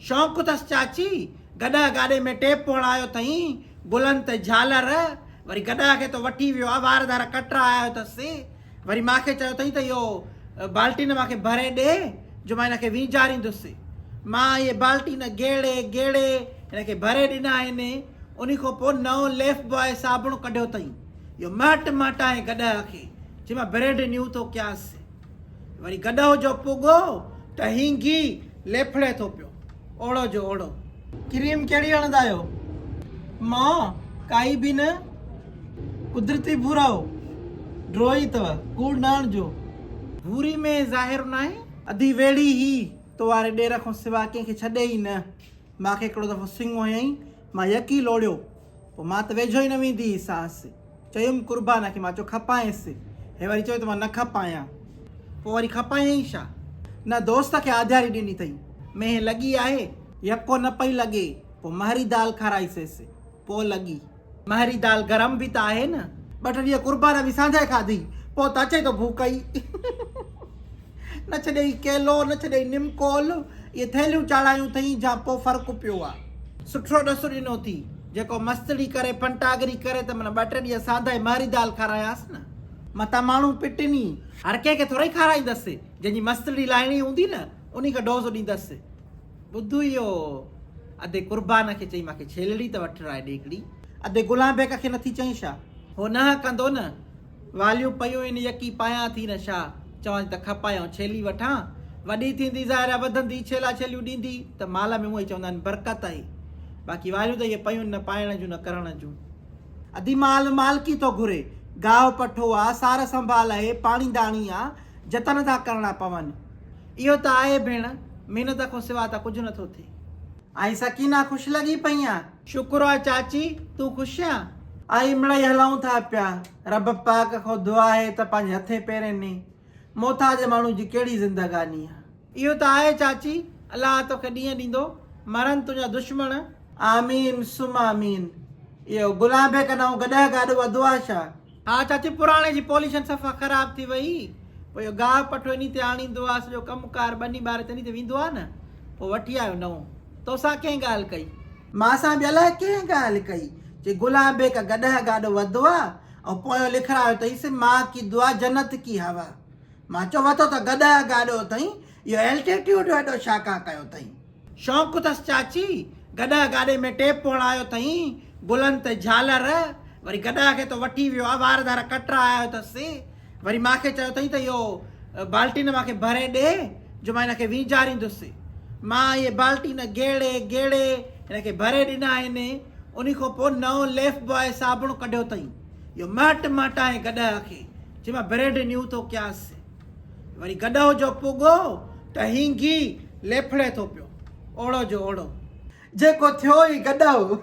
شوق اٿس چاچي، گڏهه گاڏي ۾ ٽيپ هڻايو اٿئين، گلن تي جهالر، وري گڏهه کي تو وٺي ويو آ، وار ڌار ڪٽرايو اٿس، وري مان کي چيو اٿئين ته اهو بالٽين مان کي ڀري ڏي، جو مان هن کي وينجهاريندس. مان اهي بالٽين گيڙي گيڙي هن کي ڀري ڏنا آهن. انهي کان پوء نئون ليف بواء صابڻ ڪڍيو اٿئين. اهو مهٽ مهٽائين گڏهه کي، چي مان بريڊ نيو ٿو ڪيانس. وري گڏهه جو پڳو ته هينگي ليڦڙي ٿو پيو، اوڙو جو اوڙو. ڪريم ڪهڙي هڻندا آهيو؟ مان، ڪائي به نه. قدرتي ڀورائو، ڊروئي اٿو، ڪوڙ نه هڻجو. ڀوري ۾ ظاهر ناهي. اڌي ويڙهي هي تو واري ڏير کان سوا ڪنهن کي ڇڏي ئي نه. مان کي هڪڙو دفعو سڱ هنيائين، مان يڪي لوڙيو. پوء مان ته ويجهو ئي نه ويندي هيسانس. چيم قربان کي، مان چيو کپائينس. هي وري چيو ته مان نه کپايان. پوء وري کپايائين ڇا؟ نه دوست کي آڌياري ڏني اٿئي. مينهن لڳي آهي؟ يڪو نه پئي لڳي. پوء مهري دال کارائيسيس. پوء لڳي. مهري دال گرم به ته آهي نه. ٻه ٽي ڏينهن قربان به سانجهه کاڌي. پوء ته اچي ٿو ڀوڪ ئي. نه ڇڏيئي ڪيلو، نه ڇڏيئي نمڪول. اهي ٿيلهيون چاڙهايون اٿئي جا پوء فرق پيو آ. سٺو ڏس ڏنو ٿي. جيڪو مستڙي ڪري ڦنٽاگري ڪري ته من ٻه ٽي ڏينهن سانڌائي مهري دال کارايانس نه. متان ماڻهو پٽن ئي. هر ڪنهن کي ٿورئي کارائيندس. جنهن جي مستڙي لاهڻي هوندي نه، انهي کي ڊوز ڏيندس. ٻڌ اهو ادي قربان کي چئي مانکي ڇيلڙي ته وٺرائي ڏي هڪڙي. ادي گلان بيگ کي نٿي چئين ڇا؟ هو نهه ڪندو نه. واليون پيون ان يڪي پايان ٿي نه ڇا؟ چوان ٿي ته کپايان ڇيلي وٺان. وڏي ٿيندي ظاهر آهي وڌندي، ڇيلا ڇيليون ڏيندي ته مال ۾ هونء ئي چوندا آهن برڪت آهي. باقي واليون ته اهي پيون نه پائڻ جون نه ڪرڻ جون. ادي مال مالڪي ٿو گهري. گاهه پٺو آ، سار سنڀال آهي، پاڻي داڻي آ، جتن ٿا ڪرڻا پون. اهو ته آهي ڀيڻ، محنت کان سوا ته ڪجهه نٿو ٿئي. ۽ سڪينه خوش لڳي پئي آن. شڪر آ چاچي، تون خوش آن؟ آئي مڙئي هلئون ٿا پيا. رب پاڪ کان دعا آهي ته پنهنجي هٿين پيرين ني. محتاج ماڻهو جي ڪهڙي زندگاني آ. اهو ته آهي چاچي، الله توکي ڏينهن ڏيندو، مرن تنهنجا دشمڻ. آمين ثم آمين. اهو گلابي ڪنئون گڏهه گاڏو وڌو آ ڇا؟ ها چاچي پراڻي جي پوليشن صفا خراب ٿي وئي پوء اهو گاهه پٺو انهي تي آڻيندو آ سڄو ڪم ڪار ٻني ٻاري تي انهي تي ويندو آ نه پوء وٺي آيو نئون توسان ڪنهن ڳالهه ڪئي؟ مان سان به الائي ڪنهن ڳالهه ڪئي چي گلان بيگ گڏهه گاڏو وڌو آ ۽ پويون لکرايو اٿئيس ماء ڪي دعا جنت ڪي هوا مان چيو وڌو ته گڏهه گاڏو اٿئي اهو الٽيٽيوڊ ايڏو ڇا ڪان ڪيو اٿئي؟ شوق اٿس چاچي، گڏهه گاڏي ۾ ٽيپ هڻايو اٿئين، گلن تي جهالر، وري گڏهه کي تو وٺي ويو آ، وار ڌار ڪٽرايو اٿس، وري مان کي چيو اٿئين ته اهو بالٽين مان کي ڀري ڏي، جو مان هن کي وينجهاريندس. مان اهي بالٽين گيڙي گيڙي هن کي ڀري ڏنا آهن. انهي کان پوء نئون ليف بواء صابڻ ڪڍيو اٿئين. اهو مهٽ مهٽائين گڏهه کي، چي مان بريڊ نيو ٿو ڪيانس. وري گڏهه جو پڳو ته هينگي ليڦڙي ٿو پيو، اوڙو جو اوڙو. جيڪو ٿيو ئي گڏهه.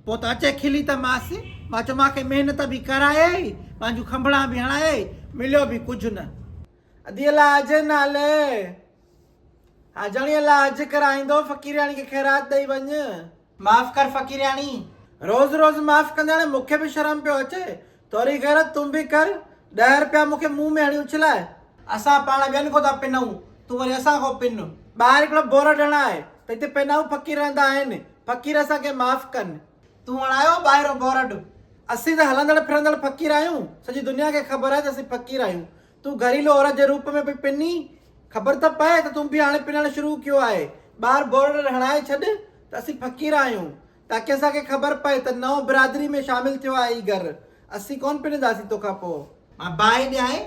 پوء ته اچي کلي ته ماس، مان چيو مان کي محنت به ڪرايئي، پنهنجون کنڀڙان به هڻايئي، مليو به ڪجهه نه. ادي الله جي نالي. ها جڻي الله حج ڪرائيندو، فقيرياڻي کي خيرات ڏئي وڃ. معاف ڪر فقيرياڻي. روز روز معاف ڪندي هاڻي مون کي به شرم پيو اچي. ٿوري غيرت تون به ڪر. ڏهه رپيا مون کي منهن ۾ هڻي اڇلاء. اسان پاڻ ٻين کان ٿا پنون، تون وري اسان کان پن. ٻاهر هڪڙو بورڊ هڻاء ته هتي پينائون فقير رهندا آهن، فقير اسان کي معاف ڪن. تون هڻايو ٻاهرون بورڊ. اسين ته هلندڙ ڦرندڙ فقير آهيون، سڄي دنيا کي خبر آهي ته اسين فقير آهيون. تون گهريلو عورت جي روپ ۾ پئي پنين، خبر ته پئي ته تون به هاڻي پنڻ شروع ڪيو آهي. ٻاهر بورڊ هڻائي ڇڏ ته اسين فقير آهيون، تاڪه اسان کي خبر پئي ته نئون برادري ۾ شامل ٿيو آهي هي گهر. اسين ڪونه پننداسين توکان پوء. مان باهه ڏيانء،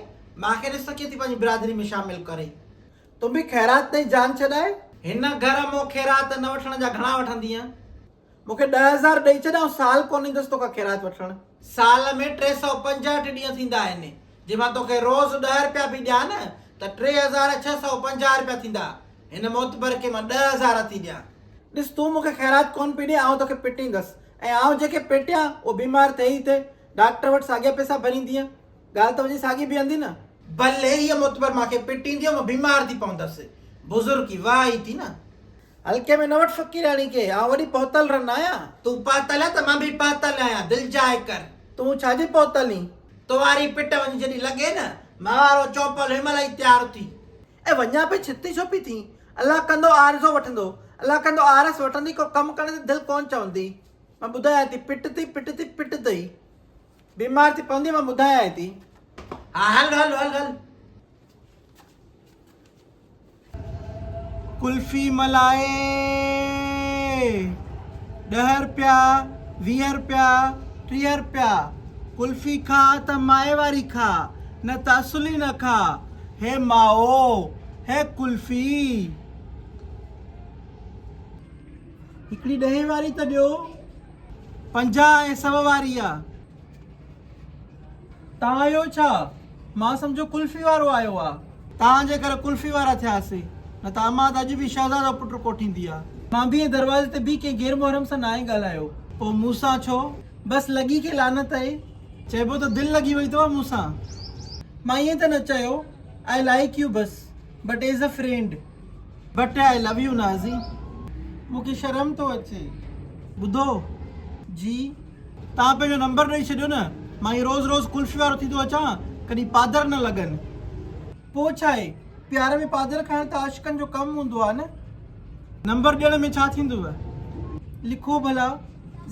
مان کي ڏس ته ڪيئن ٿي پنهنجي برادري ۾ شامل ڪرين. تون به خيرات ڏئي جان ڇڏائي. هن گهر مون خيرات نه وٺڻ جا گهڻا وٺندينء؟ مون کي 10,000 ڏئي ڇڏ، آئون سال ڪونه ايندس توکان خيرات وٺڻ. سال ۾ 365 ڏينهن ٿيندا آهن، جي مان توکي روز ڏهه رپيا به ڏيان نه ته 3650 رپيا ٿيندا. هن معتبر کي مان 10,000 ٿي ڏيان. ڏس تون مون کي خيرات ڪونه پئي ڏين، آئون توکي پٽيندس ۽ آئون جنهن کي پٽيان اهو بيمار ٿئي ئي ٿئي، ڊاڪٽر وٽ ساڳيا پئسا ڀريندينء. ڳالهه ته وڃي ساڳي بيهندي نه. ڀلي هيء معتبر مان کي پٽيندي، مان بيمار ٿي پوندس. بزرگي واهه ئي ٿي نه. هلڪي ۾ نه وٺ فقيرياڻي کي، آئون وڏي پهتل رن آهيان. تون پهتل آهين ته مان به پهتل آهيان، دلجاء ڪر. تون ڇا جي پهتل اين؟ تو واري پٽ وڃي جڏهن لڳي نه، مان وارو چوپل هن مهل ئي تيار ٿي. اي وڃان پئي ڇتي ڇو پئي ٿين؟ الله ڪندو عارضو وٺندو. الله ڪندو آرس وٺندي ڪو ڪم ڪرڻ تي دل ڪونه چوندي. مان ٻڌايانء ٿي پٽ ٿي پٽ ٿي پٽ ٿئي. بيمار ٿي پوندي مان ٻڌايانء ٿي. ها هل هل هل هل. قلفي ملائي ڏهه رپيا 20 رپيا 30 رپيا قلفي کاء ته مائي واري کاء نه ته اصل ئي نه کاء هي مائو هي قلفي. هڪڙي ڏهين واري ته ڏيو. 50 ۽ سو واري آ. تان آيو ڇا؟ مان سمجهيو قلفي وارو آيو آ. تان جي ڪري قلفي وارا ٿياسي، نه ته امان ته اڄ به شهزادو پٽ ڪوٺيندي آ. مان به ائين دروازي تي بيهي ڪنهن غير محرم سان ناهي ڳالهايو. پوء مون سان ڇو؟ بس لڳي کي لعنت اهي. چئبو ته دل لڳي وئي اٿو مون سان. مان ائين ته نه چيو. I like you bus but as a friend. But I love you Nazi. مون کي شرم ٿو اچي. ٻڌو جي. توهان پنهنجو نمبر ڏئي ڇڏيو نه، مان ائين روز روز قلفي وارو ٿي ٿو اچان، ڪڏهن پادر نه لڳن. پوء ڇا آهي، پيار ۾ پادر کائڻ ته عاشقن جو ڪم هوندو آهي نه. نمبر ڏيڻ ۾ ڇا ٿيندو؟ لکو ڀلا،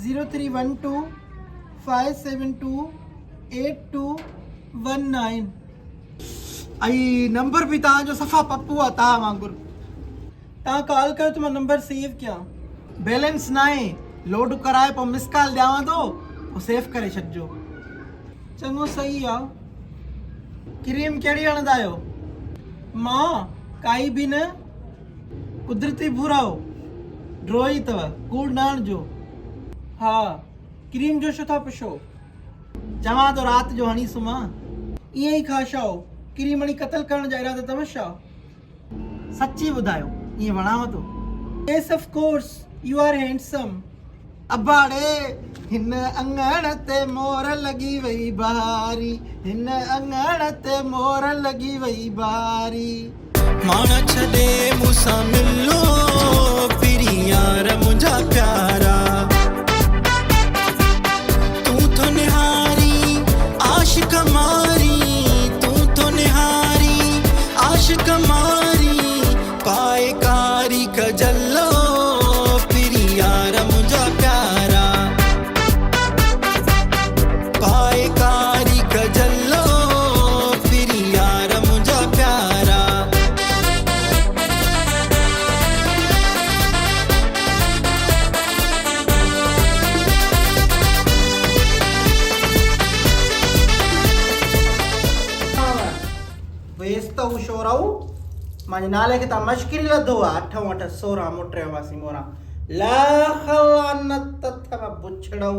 zero three one two five seven two eight two one nine. ۽ Number به توهان جو صفا پپو آ توهان وانگر. توهان ڪال ڪيو ته مان نمبر سيو ڪيان. بيلنس ناهي لوڊ ڪرائي پوء مس ڪال ڏيانو ٿو پوء سيف ڪري ڇڏجو. چڱو صحيح آ. ڪريم ڪهڙي هڻندا آهيو؟ مان، ڪائي به نه. قدرتي ڀورائو ڊروئي اٿو ڪوڙ نه هڻجو. ها ڪريم جو ڇو ٿا پڇو؟ چوان ٿو رات جو هڻي سمهان. ائين ئي کاشائو، ڪريم هڻي قتل ڪرڻ جا ارادا اٿو ڇا؟ سچي ٻڌايو، ائين وڻانو ٿو؟ Yes of course, you are handsome. ابا ڙي، هن اڱڻ تي مور لڳي وئي بهاري، هن اڱڻ تي مور لڳي وئي بهاري. ماڻ ڇڏي مون سان ملو پرين يار منهنجا پيارا تون ٿو نهارين عاشق مارين تون ٿو نهارين عاشق مارين پائي ڪاري ڪجلو پرين يار منهنجا پيارا پائي ڪاري ڪجلو پرين يار منهنجا پيارا. ويس ته هو شورائو مانجي نالي کي تان مشڪري لڌو آ اٺون اٺ سورهن موٽريو واسي موران لک لعنت اٿو بڇڙئو.